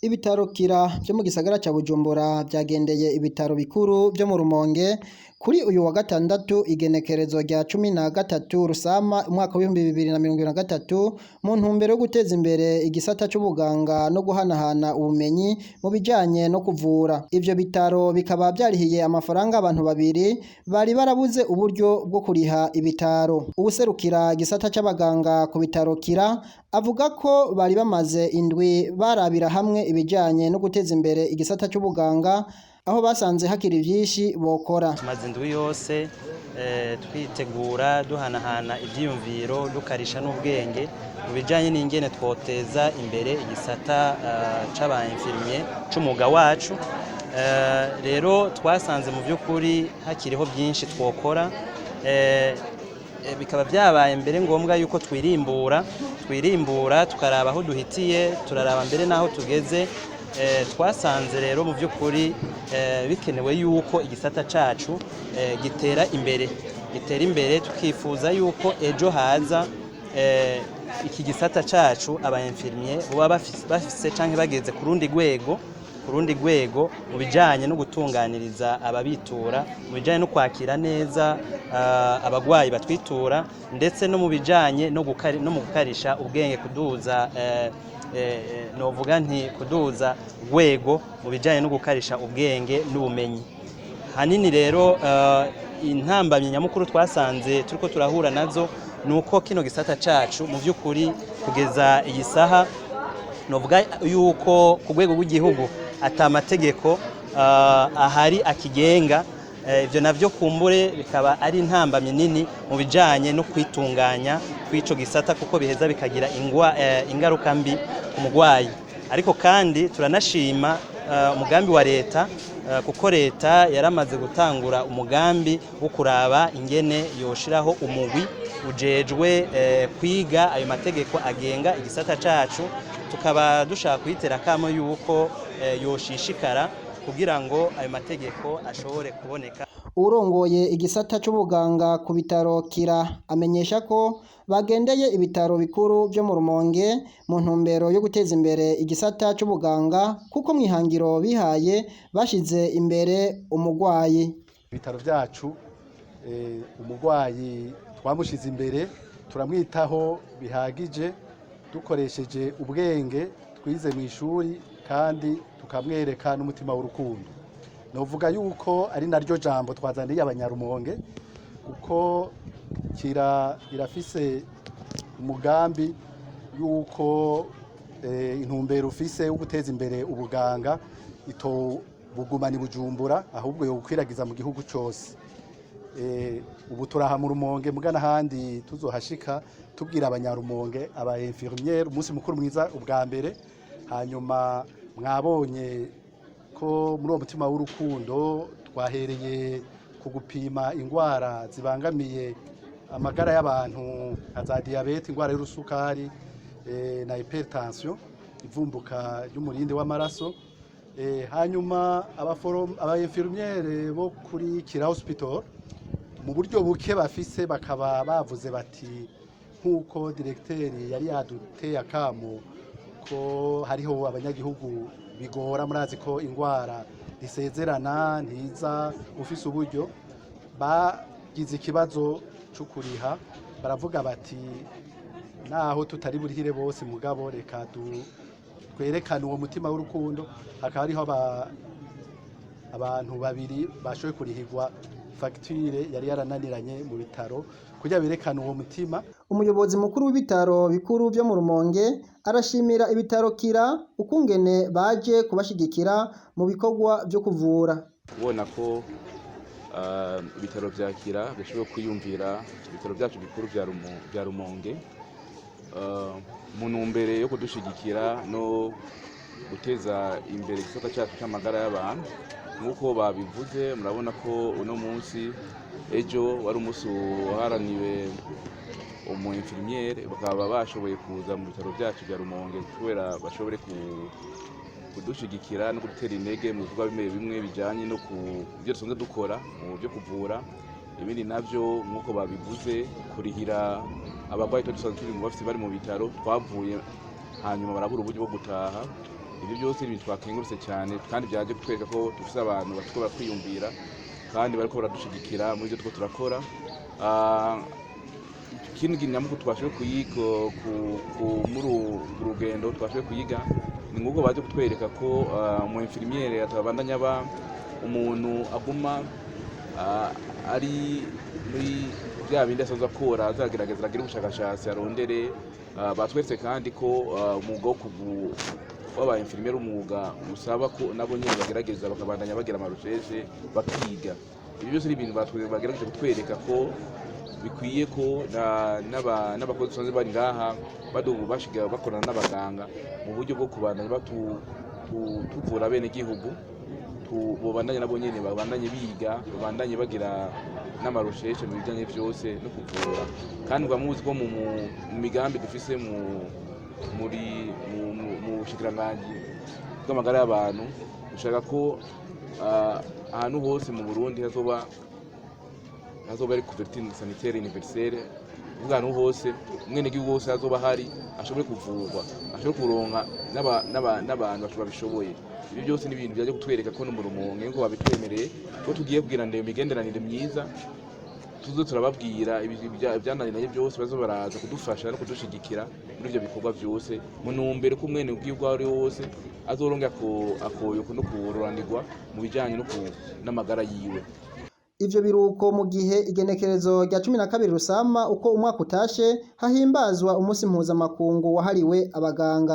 Ibitaro Kira vyo mu gisagara ca Bujumbura vyagendeye ibitaro bikuru vyo mu Rumonge kuri uyu wa gatandatu, igenekerezo rya 13 Rusama umwaka w'2023, mu ntumbero yo guteza imbere igisata c'ubuganga no guhanahana ubumenyi mu bijanye no kuvura. Ivyo bitaro bikaba vyarihiye amafaranga abantu babiri bari barabuze uburyo bwo kuriha ibitaro. Uwuserukira igisata c'abaganga ku bitaro Kira avuga ko bari bamaze indwi barabira hamwe ibijanye no guteza imbere igisata c'ubuganga, aho basanze hakiri vyinshi bokora. Tumaze indwi yose twitegura, duhanahana ivyiyumviro, dukarisha n'ubwenge mu bijanye n'ingene twoteza imbere igisata c'aba infirmier c'umwuga wacu. Rero twasanze mu vy'ukuri hakiriho byinshi twokora, bikaba vyabaye mbere ngombwa yuko twirimbura, tukaraba aho duhitiye, turaraba mbere n'aho tugeze. Twasanze rero mu by'ukuri bikenewe yuko igisata cacu gitera imbere, gitera imbere, tukifuza yuko ejo haza iki gisata cacu aba infirmier boba bafise canke bageze ku rundi rwego mu bijanye no gutunganiriza ababitura, mu bijanye no kwakira neza abagwayi batwitura, ndetse no mu bijanye no mu gukarisha ubwenge, kuduza novuga nti kuduza urwego mu bijanye no gukarisha ubwenge n'ubumenyi. Hanini rero intambamyi nyamukuru twasanze turiko turahura nazo nuko kino gisata cacu mu vy'ukuri kugeza iyi saha novuga yuko ku rwego rw'igihugu ata mategeko ahari akigenga. Ivyo navyo kumbure bikaba ari intambamyi nini mu bijanye no kwitunganya kw'ico gisata, kuko biheza bikagira ingaruka mbi ku mugwayi. Ariko kandi turanashima umugambi wa leta, kuko leta yaramaze gutangura umugambi wo kuraba ingene yoshiraho umugwi ujejwe kwiga ayo mategeko agenga igisata cacu. Tukaba dushaka kuyitera akamo yuko yoshishikara kugira ngo ayo mategeko ashobore kuboneka. Urongoye igisata c'ubuganga ku bitaro Kira amenyesha ko bagendeye ibitaro bikuru vyo mu Rumonge mu ntumbero yo guteza imbere igisata c'ubuganga, kuko mw'ihangiro bihaye bashize imbere umugwayi. Ibitaro vyacu, umugwayi twamushize imbere, turamwitaho bihagije dukoresheje ubwenge twize mu ishuri, kandi tukamwereka n'umutima w'urukundo. Novuga yuko ari naryo jambo twazaniye Abanyarumonge, kuko Kira irafise umugambi yuko intumbero ufise wo guteza imbere ubuganga itobugumana i Bujumbura, ahubwo yobukwiragiza mu gihugu cose. Ubu turaha mu Rumonge, mugana ahandi tuzohashika. Tubwira Abanyarumonge, aba infirmière, umunsi mukuru mwiza ubwa mbere. Hanyuma mwabonye ko muri uwo mutima w'urukundo twahereye ku gupima ingwara zibangamiye amagara y'abantu nka za diyabete, ingwara y'urusukari, na hypertension, ivumbuka ry'umurindi w'amaraso. Hanyuma aba infirmière bo kuri Kira Hospital, mu buryo buke bafise, bakaba bavuze bati nk'uko directeur yari yaduteye akamo ko hariho abanyagihugu bigora, murazi ko ingwara ntisezerana, ntiza ufise uburyo, bagize ikibazo cyo kuriha, baravuga bati naho tutari burihire bose, mugabo reka twerekane uwo mutima w'urukundo. Hakaba hariho abantu babiri bashoboye kurihirwa fagitire yari yarananiranye mu bitaro kugira berekane uwo mutima. Umuyobozi mukuru w'ibitaro bikuru vyo mu Rumonge arashimira ibitaro Kira ukungene baje kubashigikira mu bikorwa vyo kuvura. Kubona ko ibitaro vya Kira bishoboye kwiyumvira ibitaro byacu bikuru vya Rumonge mu ntumbere yo kudushigikira no guteza imbere igisata cyacu cy'amagara y'abantu. Nk'uko babivuze, murabona ko uno munsi, ejo wari umunsi waharaniwe umu infirmière, bakaba bashoboye kuza mu bitaro byacu bya Rumonge kubera bashobore kudushigikira no kudutera intege mu bikorwa bimwe bimwe bijyanye no ku byo dusanzwe dukora mu byo kuvura. Ibindi navyo, nk'uko babivuze, kurihira abarwayi tuba dusanzwe turi mu bafite bari mu bitaro twavuye, hanyuma barabura uburyo bwo gutaha. Ibyo byose ni ibintu twakengurutse cyane kandi byaje kutwereka ko dufise abantu bariko baratwiyumvira kandi bariko baradushigikira muri ibyo turiko turakora. Ikindi nyamukuru twashoboye kuyiga muri uru rugendo twashoboye kuyiga ni nguko baje kutwereka ko umu infirmière atabandanya aba umuntu aguma ari muri bya bindi asanzwe akora, azagerageza agire ubushakashatsi arondere. Batweretse kandi ko umwuga wo w'aba infirmière, umwuga usaba ko nabo nyene bagerageza bakabandanya bagira ama recherches, bakiga. Ibyo byose ni ibintu bagerageje kutwereka ko bikwiye ko n'abakozi dusanzwe bari ngaha bashiga bakorana n'abaganga mu buryo bwo kubandanya tuvura bene gihugu, bobandanye nabo nyene babandanye biga, babandanye bagira n'ama recherches mu bijanye vyose no kuvura. Kandi mukaba muzi ko mu migambi dufise mu muri mu, mu, mu bushikiranganji bw'amagara y'abantu, dushaka ko ahantu hose mu Burundi hazoba ari couverture sanitaire universelle, kuvuga ahantu hose umwenegihugu wose azoba ahari ashobore kuvurwa, ashobore kuronka n'abantu babishoboye. Ibi byose ni ibintu byaje kutwereka ko no mu Rumonge nkuko babitwemereye ko tugiye kugiranira imigenderanire myiza, tuze turababwira ibyananiranye byose, bazo baraza kudufasha no kudushigikira muri ivyo bikorwa byose mu ntumbero ko umwene gihugu aho ari wose azoronka akoyoko no kuroranirwa mu bijanye n'amagara yiwe. Ivyo biruko mu gihe igenekerezo rya 12 Rusama uko umwaka utashe hahimbazwa umunsi mpuzamakungu wahariwe abaganga.